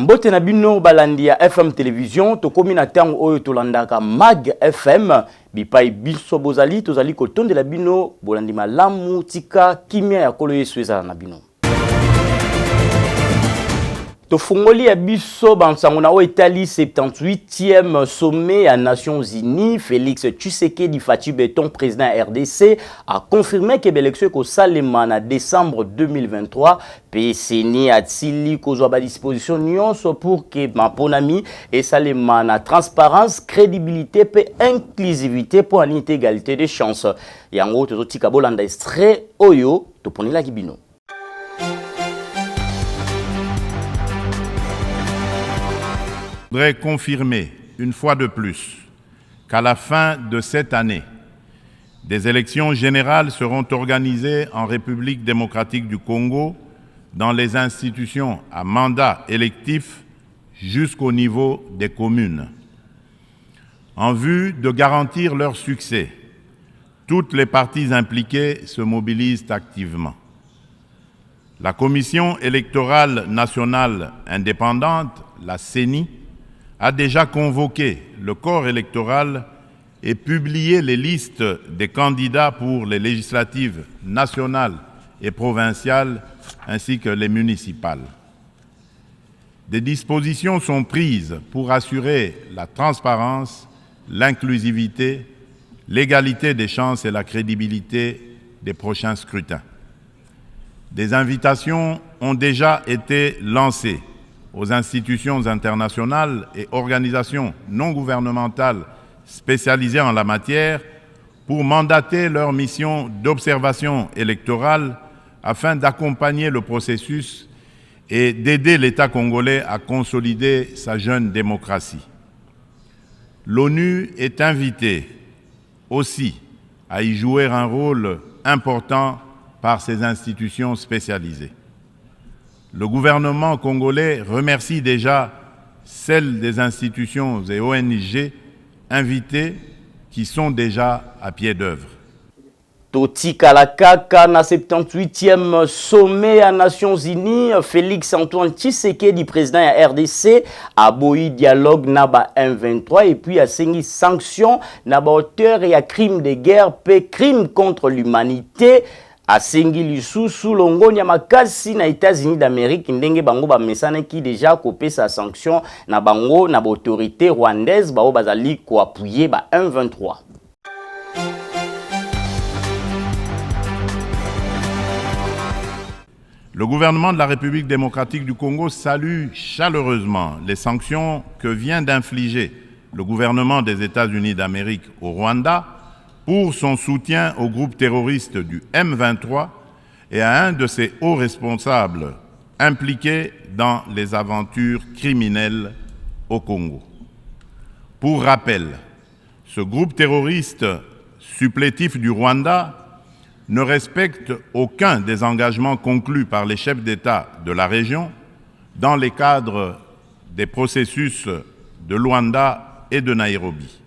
Mbote na bino balandi ya FM Television, tokomi na tango oyo tolandaka Mag FM bipai biso bozali, tozali kotondela bino bolandi malamu, tika kimia ya Nkolo Yesu ezala na bino. Tofungoli ya biso bansango na oyo etali 78e sommet ya Nations Unies. Félix Tshisekedi Fatshi Beton, président ya RDC, a confirmé que élection ekosalema na décembre 2023 mpe CENI atili kozwa ba disposition nyonso pour que maponami esalema na transparence, crédibilité mpe inclusivité mpo na nini te égalité de chance. Yango tozotika bolanda extrait oyo toponelaki bino. Je voudrais confirmer une fois de plus qu'à la fin de cette année, des élections générales seront organisées en République démocratique du Congo dans les institutions à mandat électif jusqu'au niveau des communes. En vue de garantir leur succès, toutes les parties impliquées se mobilisent activement. La Commission électorale nationale indépendante, la CENI, a déjà convoqué le corps électoral et publié les listes des candidats pour les législatives nationales et provinciales ainsi que les municipales. Des dispositions sont prises pour assurer la transparence, l'inclusivité, l'égalité des chances et la crédibilité des prochains scrutins. Des invitations ont déjà été lancées aux institutions internationales et organisations non gouvernementales spécialisées en la matière pour mandater leur mission d'observation électorale afin d'accompagner le processus et d'aider l'État congolais à consolider sa jeune démocratie. L'ONU est invitée aussi à y jouer un rôle important par ses institutions spécialisées. Le gouvernement congolais remercie déjà celles des institutions et ONG invitées qui sont déjà à pied d'œuvre. Totikala kaka na 78e sommet ya Nations Unies, Félix Antoine Tshisekedi, président ya RDC, aboyi dialogue na ba M23 et puis asengi sanction na ba auteur ya crime de guerre pe crime contre l'humanité. Asengi lisusu longonya makasi na États-Unis d'Amérique ndenge bango bamesanaki déjà kopesa sanction na bango na ba autorité rwandaise bao bazali koappuyer ba M23. Le gouvernement de la République démocratique du Congo salue chaleureusement les sanctions que vient d'infliger le gouvernement des États-Unis d'Amérique au Rwanda pour son soutien au groupe terroriste du M23 et à un de ses hauts responsables impliqués dans les aventures criminelles au Congo. Pour rappel, ce groupe terroriste supplétif du Rwanda ne respecte aucun des engagements conclus par les chefs d'État de la région dans les cadres des processus de Luanda et de Nairobi.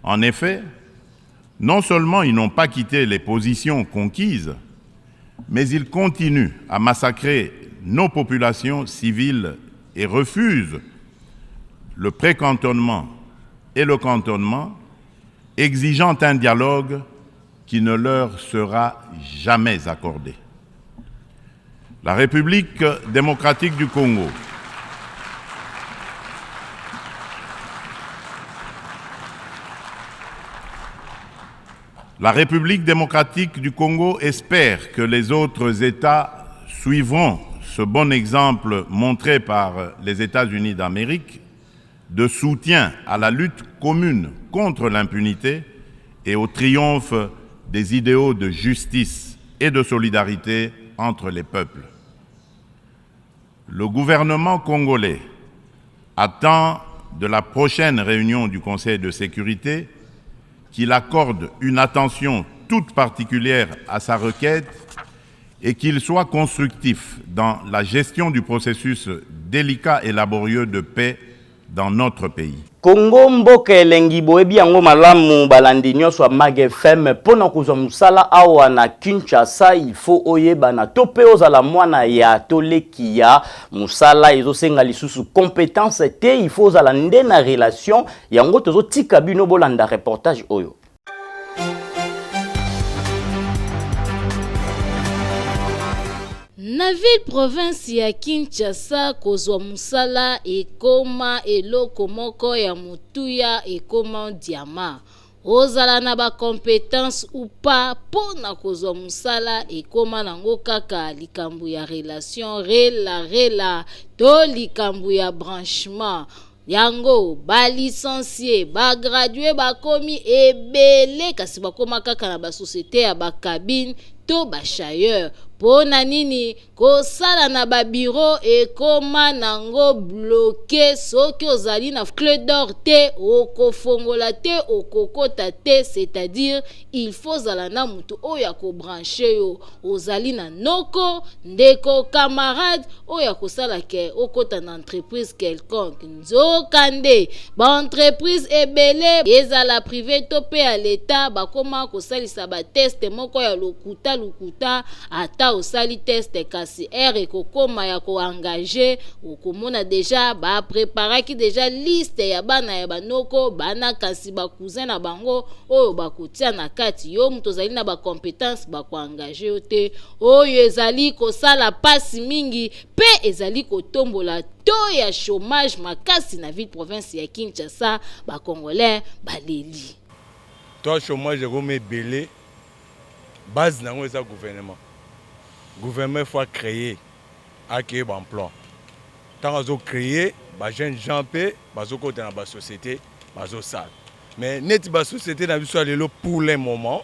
En effet, non seulement ils n'ont pas quitté les positions conquises, mais ils continuent à massacrer nos populations civiles et refusent le précantonnement et le cantonnement, exigeant un dialogue qui ne leur sera jamais accordé. La République démocratique du Congo La République démocratique du Congo espère que les autres États suivront ce bon exemple montré par les États-Unis d'Amérique de soutien à la lutte commune contre l'impunité et au triomphe des idéaux de justice et de solidarité entre les peuples. Le gouvernement congolais attend de la prochaine réunion du Conseil de sécurité qu'il accorde une attention toute particulière à sa requête et qu'il soit constructif dans la gestion du processus délicat et laborieux de paix dans notre pays. Congo mboka elengi, boyebi yango malamu. Balandi nyonso ya Mag FM, mpo na kozwa mosala awa na Kinshasa, il faut oyebana to mpe ozala mwana ya toleki ya mosala. Ezosenga lisusu compétence te, il faut ozala nde na relation. Yango tozotika bino bolanda reportage oyo. Na ville province ya Kinshasa, kozwa mosala ekoma eloko moko ya motuya, ekoma diamant. Ozala na bacompétence ou pas, mpo na kozwa mosala ekoma nango kaka likambo ya relation, rela rela to likambo ya branchement. Yango balicencié, bagradué bakomi ebele, kasi bakóma kaka na basociété ya bacabine to bachayeur. Mpo na nini kosala na babureau ekóma nango bloqué? Soki ozali na clé d'or te, okofongola te, okokota te. C'est-à-dire il faut ozala na motu oyo akobranche yo, ozali na noko, ndeko, camarade oyo akosala ke okota na entreprise quelconque. Nzokande baentreprise ebele, ezala privé to mpe ya leta, bakóma kosalisa batest moko ya lokuta lokuta. Ata osali test, kasi heure ekokóma ya koengage, okomona déjà bapreparaki déjà liste ya bana ya banoko, bana kasi bacousin na bango oyo bakotia na kati. Yo moto ozali na bacompétence, bakoengage yo te. Oyo ezali kosala mpasi mingi mpe ezali kotombola taux ya chômage makasi na ville province ya Kinshasa. Bacongolais baleli. To chômage ekomi ebele, base nango eza gouvernement. Gouvernement faut acréer, acréer baemploi. Ntango azocréer, bajeune gens mpe bazokota na basociété, bazosala. Mais neti basociété na biso ya lelo, pour le moment,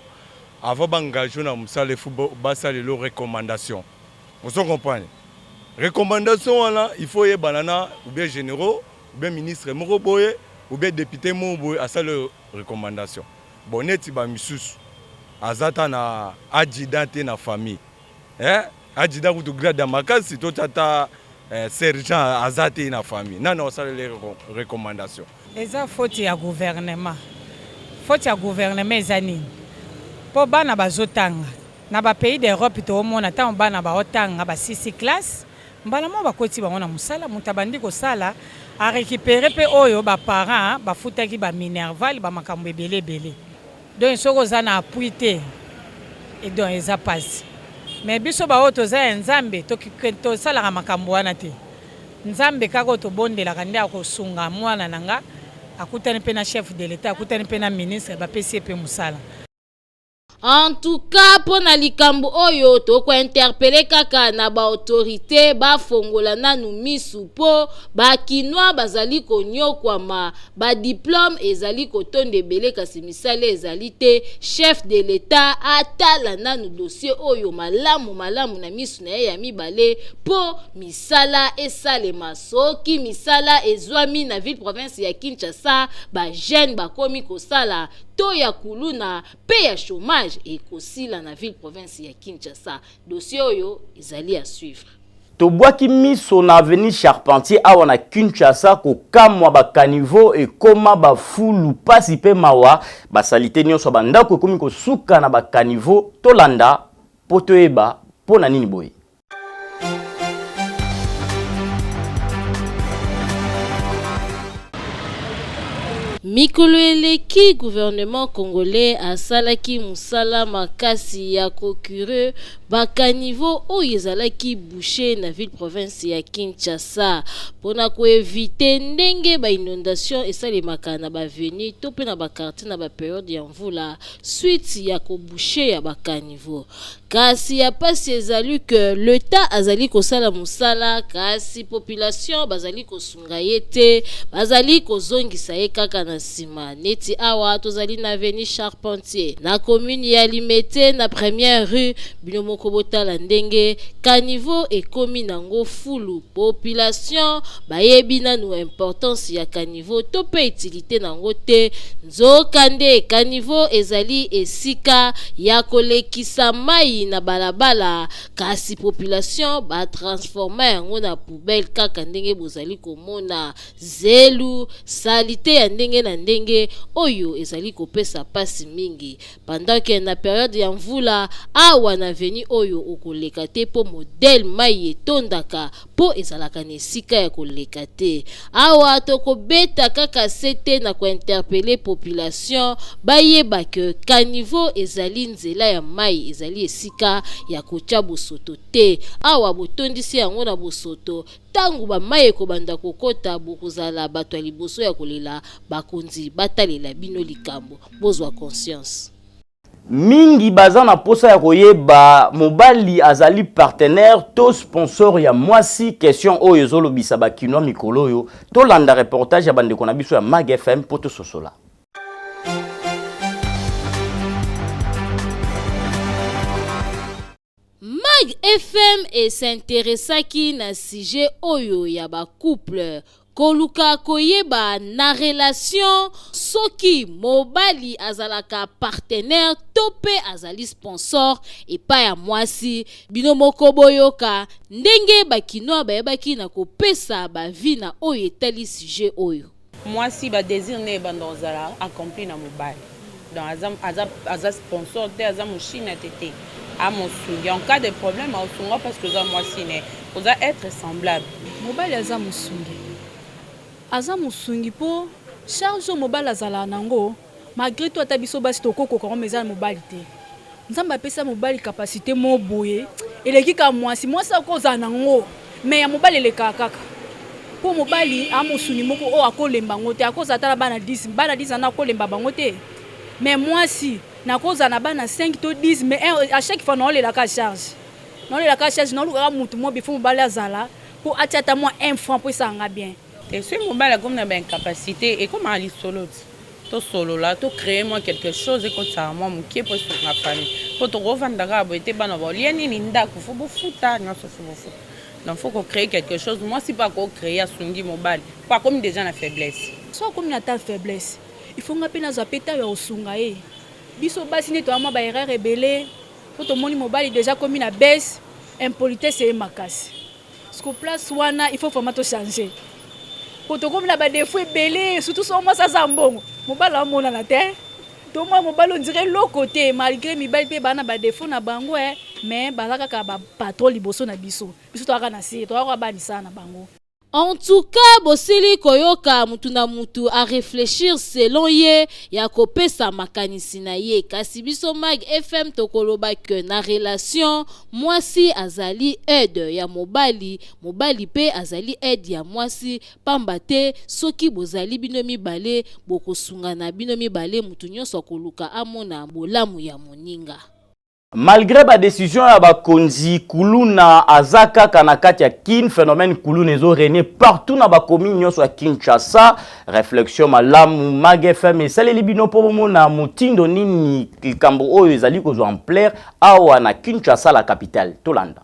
avant baengage na mosala, il faut basala lelo recommandation. Ozo comprendre? Recommandation wana, il faut oyebana na ou bien généraux, ou bien ministre moko boye, ou bien député moko boye asala recommandation. Bon, neti bamisusu aza ta na adjudant te na famille, eh? Adjudant kutu grade ya makasi, totya ta sergent aza te na famille, nani asaleli recommandation? Eza faute ya gouvernement. Faute ya gouvernement eza nini? Mpo bana bazotanga na bapays d'Europe, toomona ntango bana baotanga, basisi classe, mbala moko bakoti bango na mosala. Moto abandi kosala, arécupéré mpe oyo baparent bafutaki baminerval, bamakambo ebele ebele. Donc soki oza na appui te, donc eza mpasi. Mais biso baoyo toza ya Nzambe, tosalaka makambo wana te. Nzambe kaka oyo tobondelaka nde akosunga. Mwana na nga akutani mpe na chef de l'État, akutani mpe na ministre, bapesi ye mpe mosala. En tout cas, mpo na likambo oyo, tokointerpeller kaka na baautorité bafongola nanu misu, mpo bakinois bazali konyokwama. Badiplôme ezali kotonda ebele, kasi misala ezali te. Chef de l'État atala nanu dossier oyo malamu malamu na misu na ye ya mibale, mpo misala esalema. Soki misala ezwami na ville province ya Kinshasa, bajeune bakomi kosala, to ya kuluna mpe ya chômage ekosila na ville province ya Kinshasa. Dossier oyo ezali ya suivre. Tobwaki miso na avenue Charpentier awa na Kinshasa, kokamwa, bacaniveau ekóma bafulu. Pasi mpe mawa, basaleté nyonso ya bandako ekómi kosuka na bacaniveau. Tolanda mpo toyeba mpo na nini boye. Mikolo eleki, gouvernement congolais asalaki mosala makasi ya kocurer bacaniveau oyo ezalaki bouché na ville province ya Kinshasa, mpona koéviter ndenge bainondation esalemaka na baavenue to mpe na baquartier na bapériode ya mvula, suite ya koboucher ya bacaniveau. Kasi ya pasi ezali ke l'État azali kosala mosala, kasi population bazali kosunga ye te, bazali kozongisa ye kaka na nsima. Neti awa tozali na avenue Charpentier, na commune ya Limete, na première rue. Bino moko. moko botala ndenge caniveau ekomi nango fulu. Population bayebi nanu importance ya caniveau to mpe utilité nango te. Nzokande caniveau ezali esika ya kolekisa mai na balabala, kasi population batransforma yango na poubelle, kaka ndenge bozali komona zelu, saleté ya ndenge na ndenge oyo ezali kopesa mpasi mingi. Pendant que na période ya mvula, awa na avenue oyo okoleka te, mpo modèle mai etondaka, mpo ezalaka na esika ya koleka te. Awa tokobeta kaka se te na kointerpeller population bayeba ke caniveau ezali nzela ya mai, ezali esika ya kotia bosoto te. Awa botondisi yango na bosoto, ntango bamai ekobanda kokɔta, bokozala bato ya liboso ya kolela bakonzi batalela bino likambo. Bozwa conscience. Mingi baza na posa ya koyeba mobali azali partenaire to sponsor ya mwasi. Question oyo ezolobisa bakinois mikolo oyo. Tolanda reportage ya bandeko na biso ya Mag FM mpo tososola. Mag FM es'intéressaki na sujet oyo ya bacouple, koluka koyeba na relation soki mobali azalaka partenaire to mpe azali sponsor epai ya mwasi. Bino moko boyoka ndenge bakinois bayebaki na kopesa baavis na oyo etali sujet oyo. Mwasi, badésir nde ebanda kozala accompli na mobali. Donc aza sponsor te, aza moshina te te, amosungi en cas de problème, aosunga parce que oza mwasi ne, oza être semblable. Mobali aza mosungi, aza mosungi mpo charge oyo mobali azalaka nango, malgré tout, ata biso basi tokokoka ngo, eza na mobali te. Nzambe apesa mobali capacité mo boye eleki kaka mwasi. Mwasi akozala nango, mais ya mobali elekaka kaka, mpo mobali amosuni moko oyo akolemba yango te. Akozala tala bana 10, bana 10 wana akolemba bango te, mais mwasi nakozala na bana 5 to 10, mais à chaque fois naolelaka charge, naolelaka charge, naolukaka mutu mo bifo mobali azala mpo atia ata mwa 1 franc mpo esalanga bien. Te, soki mobali akomi na baincapacité, ekomaka lisolo ti tosolola, tocréer mwa quelque chose, ekotisaka mwa moke mpo esunga famille, mpo tokovanda kaka boye te. Bana baolia nini? Ndako faut bofuta, nyonso faut bofuta. Donc faut kocréer quelque chose. Mwasi mpe akocréer, asungi mobali mpo akomi déjà na faiblesse. So akomi na ta faiblesse, il faut nga mpe nazwa mpe tayo ya kosunga ye. Biso basi nde toya mwa baerreur ebele, mpo tomoni mobali déjà akomi na baisse, impolitesse ye makasi. Parce que place wana, il faut vraiment tochanger, po tokomi na badéfauts ebele, surtout so mwasi aza mbongo, mobali amonana te. Tomona mobali on dirait eloko te, malgré mibali mpe baa na badéfauts na bango e, mais baza kaka bapatron liboso na biso. Biso toyaka na se, toyaka banisala na bango. En tout cas, bosili koyoka, mutu na mutu aréfléchir selon ye ya kopesa makanisi na ye. Kasi biso Mag FM tokoloba ke na relation, mwasi azali aide ya mobali, mobali mpe azali aide ya mwasi, pamba te soki bozali bino mibale, bokosungana bino mibale, mutu nyonso akoluka amona bolamu ya moninga. Malgré badécision ya bakonzi, kuluna aza kaka na kati ya Kin. Phénomène kuluna ezorégner partout na bacommune nyonso ya Kinshasa. Réflexion malamu Mag FM esaleli bino mpo bomona motindo nini likambo oyo ezali kozwa ampleur awa na Kinshasa, la capitale. Tolanda.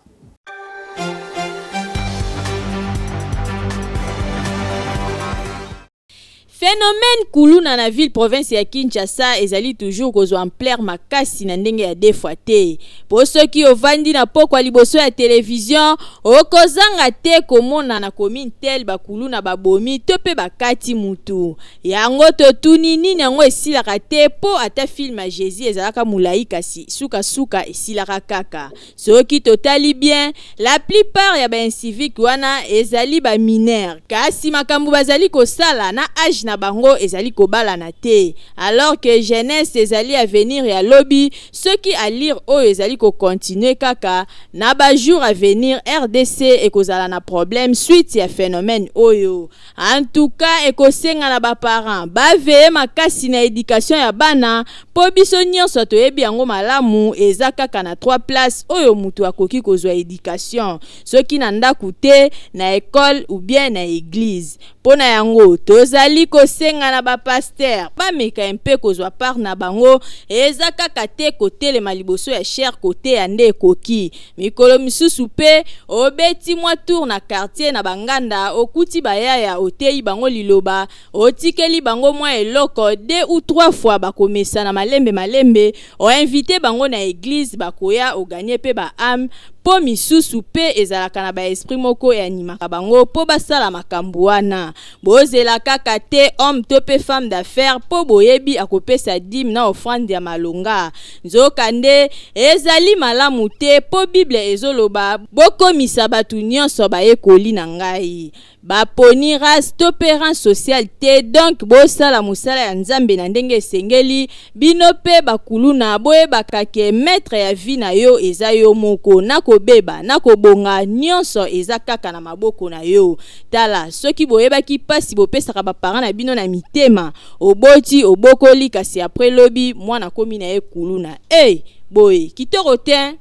Phénomène kuluna na ville province ya Kinshasa ezali toujours kozwa ampleur makasi na ndenge ya deux fois te, mpo soki ovandi na pokwa liboso ya televizio, okozanga te komona na commune tel bakuluna babomi to mpe bakati mutu. Yango totuni, nini yango esilaka te? Mpo ata film ya Jésus ezalaka molai, kasi sukasuka esilaka kaka. Soki totali bien, la plupart ya baincivique wana ezali bamineur, kasi makambo bazali kosala na âge na bango ezali kobalana te, alors que jeunesse ezali avenir ya lobi. Soki allure oyo ezali kocontinuer kaka, na bajour à venir RDC ekozala na problème suite ya phénomène oyo. En tout cas, ekosenga na baparent baveiller makasi na éducation ya bana, mpo biso nyonso toyebi yango malamu, eza kaka na trois places oyo moto akoki kozwa éducation: soki na ndako te, na école ou bien na église. Mpo na yango tozali kosenga na ba pasteurs bameka mpe kozwa part na bango. Eza kaka te kotelema liboso ya chaire koteya nde ekoki. Mikolo misusu mpe obeti mwa tour na quartier, na banganda, okuti bayaya, oteyi bango liloba, otikeli bango mwa eloko, deux ou trois fois bakomesana malembe malembe. Oinvite bango na église, bakoya, ogagner mpe ba âmes, mpo misusu mpe ezalaka na baesprit moko eanimaka bango mpo basala makambo wana. Bozela kaka te homme to mpe femme d'affaires mpo boyebi akopesa dîme na offrande ya malonga. Nzokande ezali malamu te, mpo Bible ezoloba: "Bokomisa bato nyonso bayekoli na ngai." Baponi race to mpe rang social te. Donc bosala mosala ya Nzambe na ndenge esengeli. Bino mpe bakuluna, boyebaka ke maître ya vie na yo eza yo moko. Na kobeba na kobonga, nyonso eza kaka na maboko na yo. Tala, soki boyebaki mpasi bopesaka baparent na bino na mitema. Oboti, obokoli, kasi après lobi mwana akomi na ye kuluna. Ey boye kitoko te.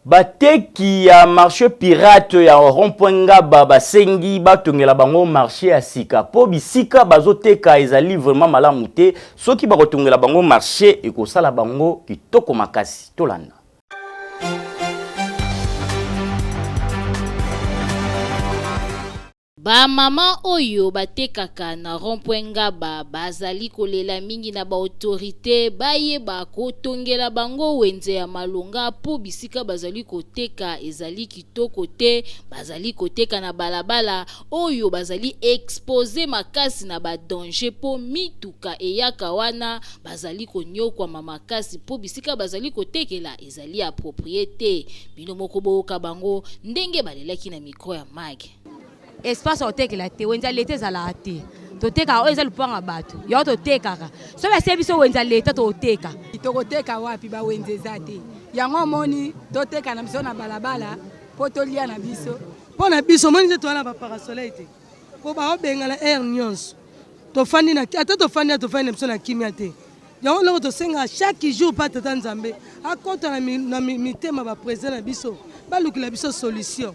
Bateki ya marché pirate ya rond-point Ngaba basengi batongela bango marché ya sika, mpo bisika bazoteka ezali vraiment malamu te. Soki bakotongela bango marché, ekosala bango kitoko makasi. Tolanda. Bamama oyo batekaka na rond-point Ngaba bazali kolela mingi na baautorité bayeba kotongela bango wenze ya malonga, mpo bisika bazali koteka ezali kitoko te. Bazali koteka na balabala oyo bazali exposé makasi na badanger, mpo mituka eyaka wana. Bazali konyokwama makasi mpo bisika bazali kotekela ezali approprié te. Bino moko boyoka bango ndenge balelaki na micro ya Mag. Espace ya kotekela te. Wenze ya leta ezalaka te. Totekaka oyo eza lupanga bato yango totekaka. Soki basie biso wenze ya leta, toteka. Tokoteka wapi? Bawenze eza te. Yango omoni toteka na biso na balabala mpo tolia na biso. Mpo na biso, omoni nde toza na baparasoleil te, mpo baobengana aire nyonso. Tofandi na, ata tofandi na, tofandi na biso na kimia te. Yango eloko tosengaka chaque jour mpa Tata Nzambe akɔta na mitema baprésident na biso, balukela biso solution.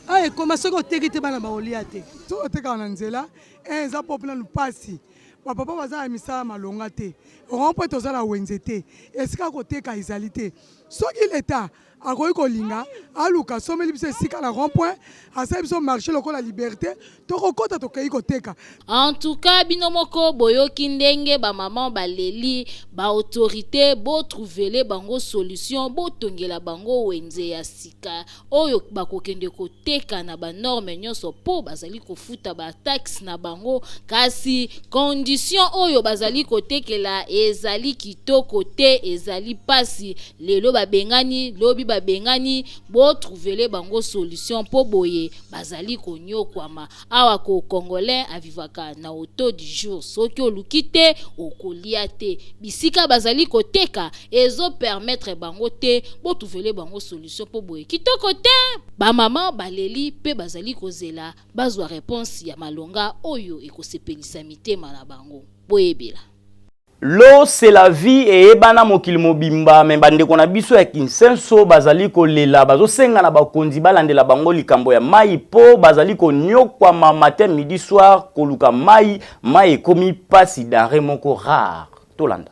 Awa ekoma soki oteki te, bana bakolia te. Soki otekaka na nzela, eza mpo nanu mpasi. Bapapa baza na misala malonga te. Rond-point toza na wenze te, esika koteka ezali te. Soki leta akoki kolinga aluka asomeli biso esika na rond point, asali biso marché lokola Liberté, tokokɔta, tokei koteka. En tout cas, bino moko boyoki ndenge bamama baleli baautorité. Botrouvele bango solution, botongela bango wenze ya sika oyo bakokende koteka na banorme nyonso, mpo bazali kofuta bataxe na bango, kasi condition oyo bazali kotekela ezali kitoko te, ezali mpasi. Lelo babengani, lobi babengani. Botrouvele bango solution, mpo boye bazali konyokwama. Awa ko Congolais avivaka na au taux du jour. Soki oluki te, okolia te. Bisika bazali koteka ezopermettre bango te. Botrouvele bango solution, mpo boye kitoko te. Bamama baleli mpe bazali kozela bazwa réponse ya malonga oyo ekosepelisa mitema na bango. Boyebela. L'eau, c'est la vie eyebana mokili mobimba. Me bandeko na biso ya Kisenso bazali kolela, bazosenga na bakonzi balandela bango likambo ya mai, mpo bazali konyokwama matin, midi, soir koluka mai. Mai ekomi mpasi, denrée moko rare. Tolanda.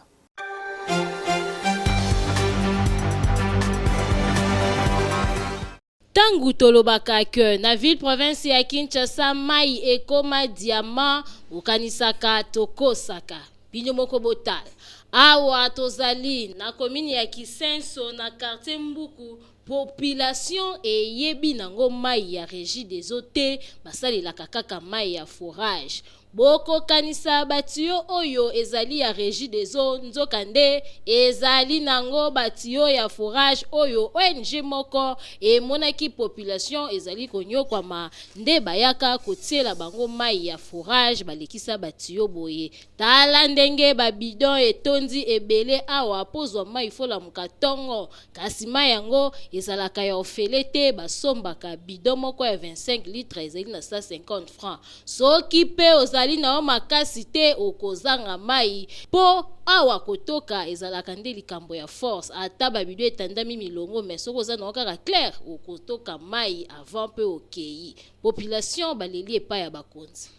Ntango tolobaka ke na ville province ya Kinshasa mai ekoma diamant, okanisaka tokosaka. Bino moko botala. Awa tozali na commune ya Kisenso, na quartier Mbuku. Population eyebi nango mai ya Régie des eaux te, basalelaka kaka mai ya forage. Bokokanisa batuyau oyo ezali ya Régie des eaux, nzoka nde ezali nango batuyau ya forage oyo ONG moko emonaki population ezali konyokwama, nde bayaka kotiela bango mai ya forage. Balekisa batuyau boye. Tala ndenge babidon etondi ebele awa. Pozwa mai, folamuka ntongo, kasi mai yango ezalaka ya ofele te. Basombaka bidon moko ya 25 litre, ezali na 150 francs. Soki mpe ozali na yo makasi te, okozanga mai, mpo awa kotoka ezalaka nde likambo ya force. Ata babidon etandami milongo, mais soki oza nango kaka claire, okotoka mai avant mpe okei. Population baleli epai ya bakonzi.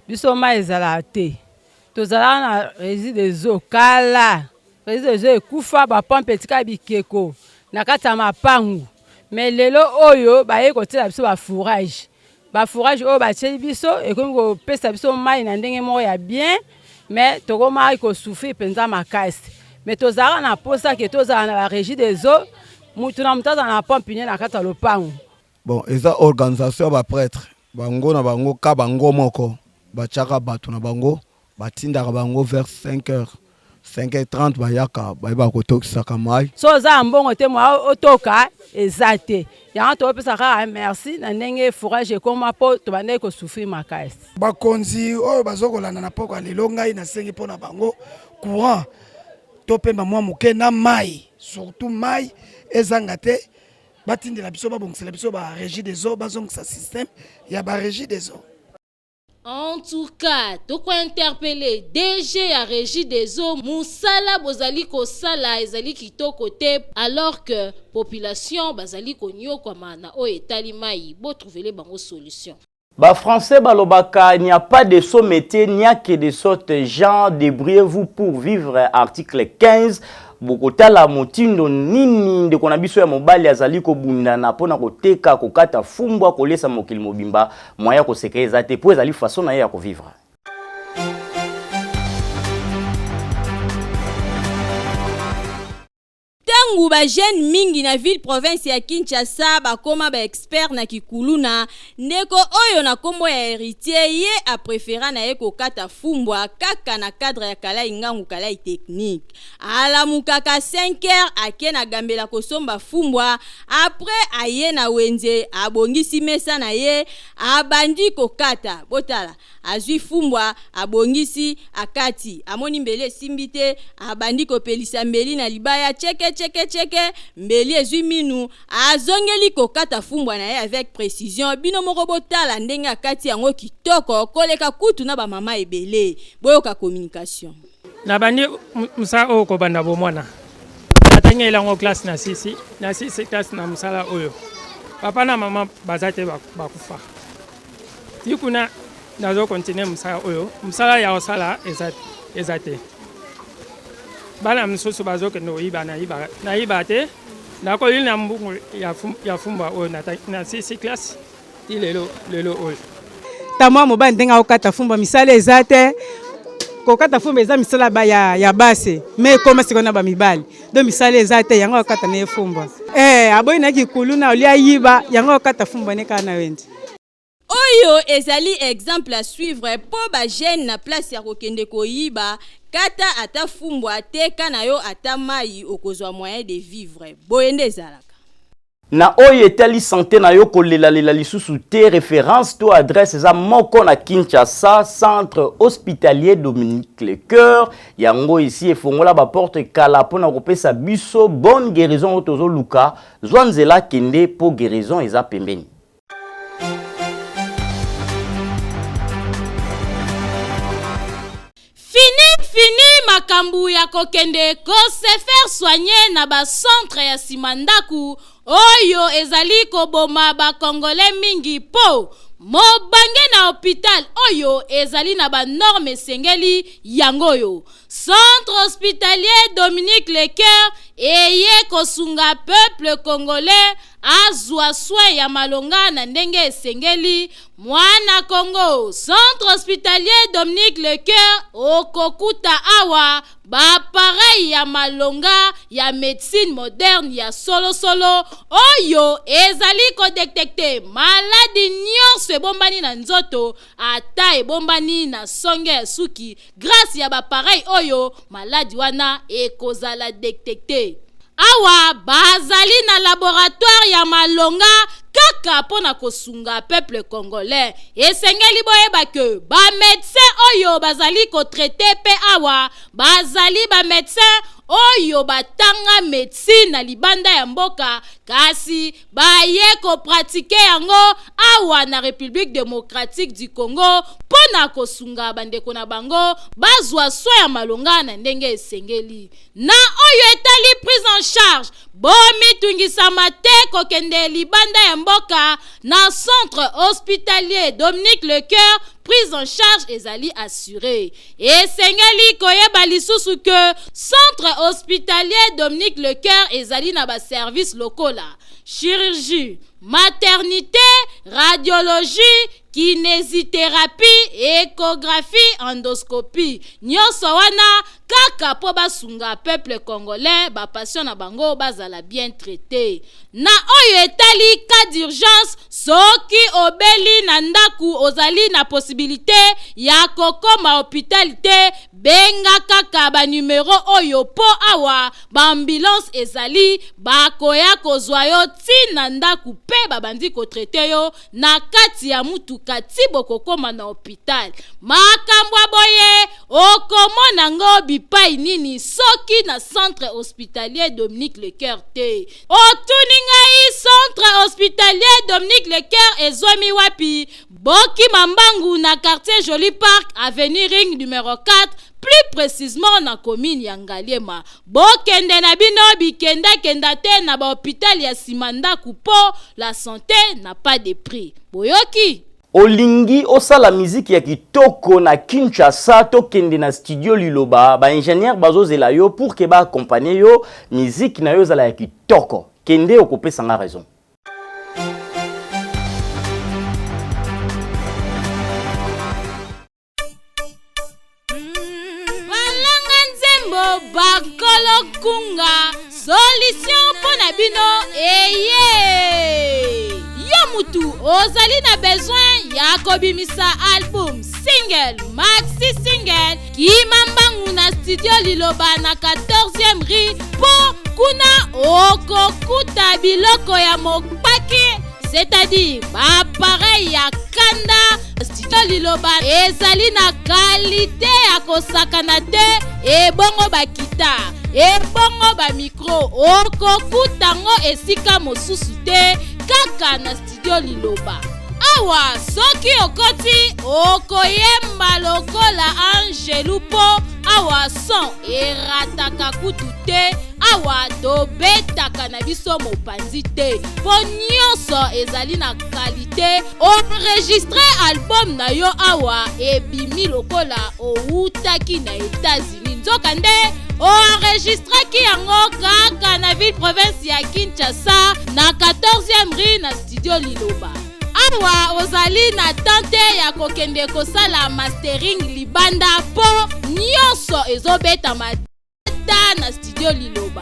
Biso mai ezalaka te. Tozalaka na Regie des eaux kala, Regie des eaux ekufa, ba pompe etikala bikeko na kati ya mapangu. Mais lelo oyo baye kotiela biso ba fourage, ba fourage oyo batieli biso ekomi kopesa biso mayi na ndenge moko ya bien, mais tokomaki ko souffrir penza makasi. Mais tozalaka na posa ke tozala na ba Regie des eaux, mutu na mutu azala na pompe ne na kati ya lopango. Bon eza organisation ya ba pretre bango na bango ka bango moko batiaka batu na bango batindaka bango vers 5 heures 5 heures 30 bayaka bayebaka kotokisaka mayi. Soki oza na mbongo te moyen otoka eza te yango topesa kaka merci na ndenge forage ekoma po tobandaki ko souffrir makasi. Bakonzi oyo bazo kolanda na pokwa ya lelo ngai nasengi mpo na bango courant topema mwa moke na mayi surtout mayi ezanga te Batindela biso babongisela biso ba regie des eaux bazongisa système ya ba regie des eaux. En tout cas, toko interpeller DG ya Regie des eaux, musala bozali kosala ezali kitoko te alors que population bazali konyokwama na oyo etali mayi, bo trouvele bango solution. Ba français balobaka il n'y a pas de sot métier, n'y a que de sottes gens, débrouillez-vous pour vivre article 15 bokotala motindo nini ndeko na biso ya mobali azali kobundana mpo na koteka kokata fumbwa kolesa mokili mobimba moyen ya koseka eza te mpo ezali façon na ye ya kovivre. Tangu ba jeunes mingi na ville province ya Kinshasa bakoma ba experts na kikuluna, ndeko oyo na kombo ya Heritier ye a prefera na ye kokata fumbwa kaka na cadre ya Kalayi Ngangu Kalayi Technique. Alamukaka 5 heures ake na Gambela kosomba fumbwa, après aye na wenze abongisi mesa na ye abandi kokata. Botala Azwi fumbwa, abongisi, akati. Amoni mbeli esimbi te, abandi kopelisa mbeli na libaya, tcheke, tcheke, tcheke, mbeli ezwi minu, azongeli kokata fumbwa na ye avec precision, bino moko botala ndenge akati yango kitoko koleka kutu na ba mama ebele. Boyoka communication. Nabandi mosala oyo kobanda bomwana. Natangi elango classe na sisi, na sisi classe na mosala oyo. Papa na mama baza te bakufa. Ti kuna nazo continuer mosala oyo, mosala ya kosala eza, eza te. Bana mosusu bazokende koyiba, nayiba, nayiba te. Nakoli na mbongo ya, ya fumbwa oyo na, na sisi classe ti lelo, lelo oyo. Ta mwa mobali ndenge akokata fumbwa, misala eza te. Kokata fumbwa eza misala ba, ya, ya basi, me ekoma sikoyo na bamibali. Donc misala eza te, yango akokata na ye fumbwa. Eh, aboyi na kikuluna, olia ayiba, yango akokata fumbwa ne kaka na wenze. Oyo ezali exemple à suivre po ba jeunes na place ya kokende koyiba, kata ata fumbwa, teka na yo ata mayi okozwa moyen de vivre. Boye nde ezalaka. Na oyo etali sante na yo kolelalela lisusu te reference to adresse eza moko na Kinshasa centre hospitalier Dominique Lecoeur yango esi efongola ba porte kala pona kopesa biso bonne guérison oyo tozoluka zwa nzela kende po guérison eza pembeni. Fini fini makambu ya kokende ko se faire soigner na ba centre ya sima ndaku oyo ezali koboma ba congolais mingi po mobange na hopital oyo ezali na ba normes esengeli yango oyo Centre hospitalier Dominique Lecoeur eye kosunga peuple congolais azua soin ya malonga na ndenge esengeli. Mwana Congo, Centre hospitalier Dominique Lecoeur okokuta awa ba appareils ya malonga ya medecine moderne ya solo solo oyo ezali ko detecter maladi nionso ebombani na nzoto ata ebombani na songe ya suki. Grace ya ba appareil oyo maladi wana ekozala detecte. Awa bazali na laboratoire ya malonga kaka mpo na kosunga peuple congolais. Esengeli boyeba que ba medecins oyo bazali ko traiter mpe awa bazali ba medecins oyo batanga medecine na libanda ya mboka kasi baye ko pratiquer yango awa na Republique democratique du Congo mpo na kosunga bandeko na bango bazwa soin ya malonga na ndenge esengeli. Na oyo etali prise en charge, bomitungisama te kokende libanda ya mboka na centre hospitalier Dominique Lecoeur, prise en charge ezali assuree. Esengeli koyeba lisusu que centre hospitalier Dominique Lecoeur ezali na ba services lokola chirurgie, maternite, radiologie, kinesitherapie, echographie, endoscopie. Nionso wana kaka mpo basunga peuple congolais, ba patients na bango bazala bien traite. Na oyo etali cas d'urgence, soki obeli na ndaku ozali na possibilite ya kokoma hopital te, benga kaka ba numero oyo mpo awa ba ambulance ezali, bakoya kozwa yo ti na ndaku mpe babandi ko traiter yo na kati ya mutuka ti bokokoma na hopital. Makambo ya boye okomona ngo bipai nini soki na centre hospitalier Dominique Lecoeur te? Otuni ngai centre hospitalier Dominique Lecoeur ezwami wapi? Bokima mbangu na quartier Joli Parc, avenue Ring numero 4, plus precisement na commune ya Ngaliema. Bokende na bino bikenda kenda te na ba hopital ya sima ndaku po la sante n'a pas de prix. Boyoki? Olingi osala miziki ya kitoko na Kinshasa to kende na studio Liloba, ba ingénieurs bazozela yo pour que ba accompagner yo, miziki na yo ezala ya kitoko. Kende okopesa nga raison. Balanga nzembo bakolo kunga solution mpo na bino eye yo mutu ozali na besoin ya kobimisa album single maxi single kima mbangu na studio liloba na 14e rue mpo kuna okokuta biloko ya mopaki c'est-à-dire baappareil ya kanda studio liloba ezali na kalite ya kosakana te ebongo bakita ebongo bamikro okokuta ngo esika mosusu te kaka na studio liloba awa soki okoti okoyemba lokola angelu mpo awa son erataka kutu te awa tobetaka na biso mopanzi te mpo nyonso ezali na kalite oenregistre album na yo awa ebimi lokola owutaki na Etats-Unis nzokande oenregistraki yango kaka na ville province ya Kinshasa na 14e rue na studio Liloba. Awa ozali na temps te ya kokende kosala mastering libanda mpo nyonso ezobetama ta na studio Liloba.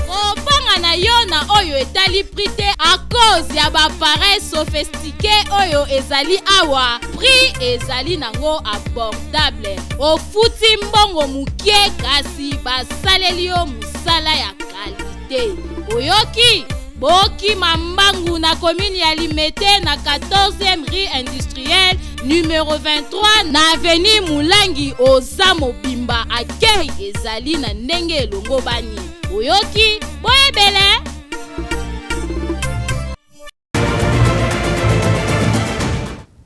Kobanga na yo na oyo etali prix te à cause ya ba appareil sophistiqué oyo ezali awa prix ezali nango abordable ofuti mbongo mokie kasi basaleli yo mosala ya kalite oyoki bokima mbangu na commune ya limete na 14e rue industrielle numero 23 na avenue mulangi oza mobimba accueil ezali na ndenge elongobani oyoki boyebele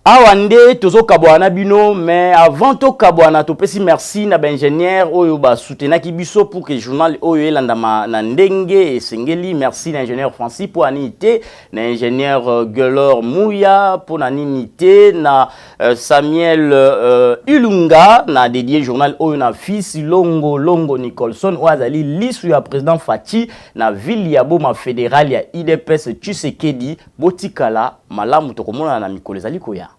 awa nde tozokabwana na bino mais avant tokabwana topesi merci na baingénieur oyo basoutenaki biso pour que journal oyo elandama na ndenge esengeli merci na ingénieur francis mpo anini te na ingénieur euh, Gelor Muya mpo na nini te na euh, Samuel euh, Ilunga na dédié journal oyo na fils Longo Longo Nicholson oyo azali lisu ya président Fatshi na ville ya Boma fédérale ya IDPS Tshisekedi botikala malamu tokomonana na mikolo ezali koya.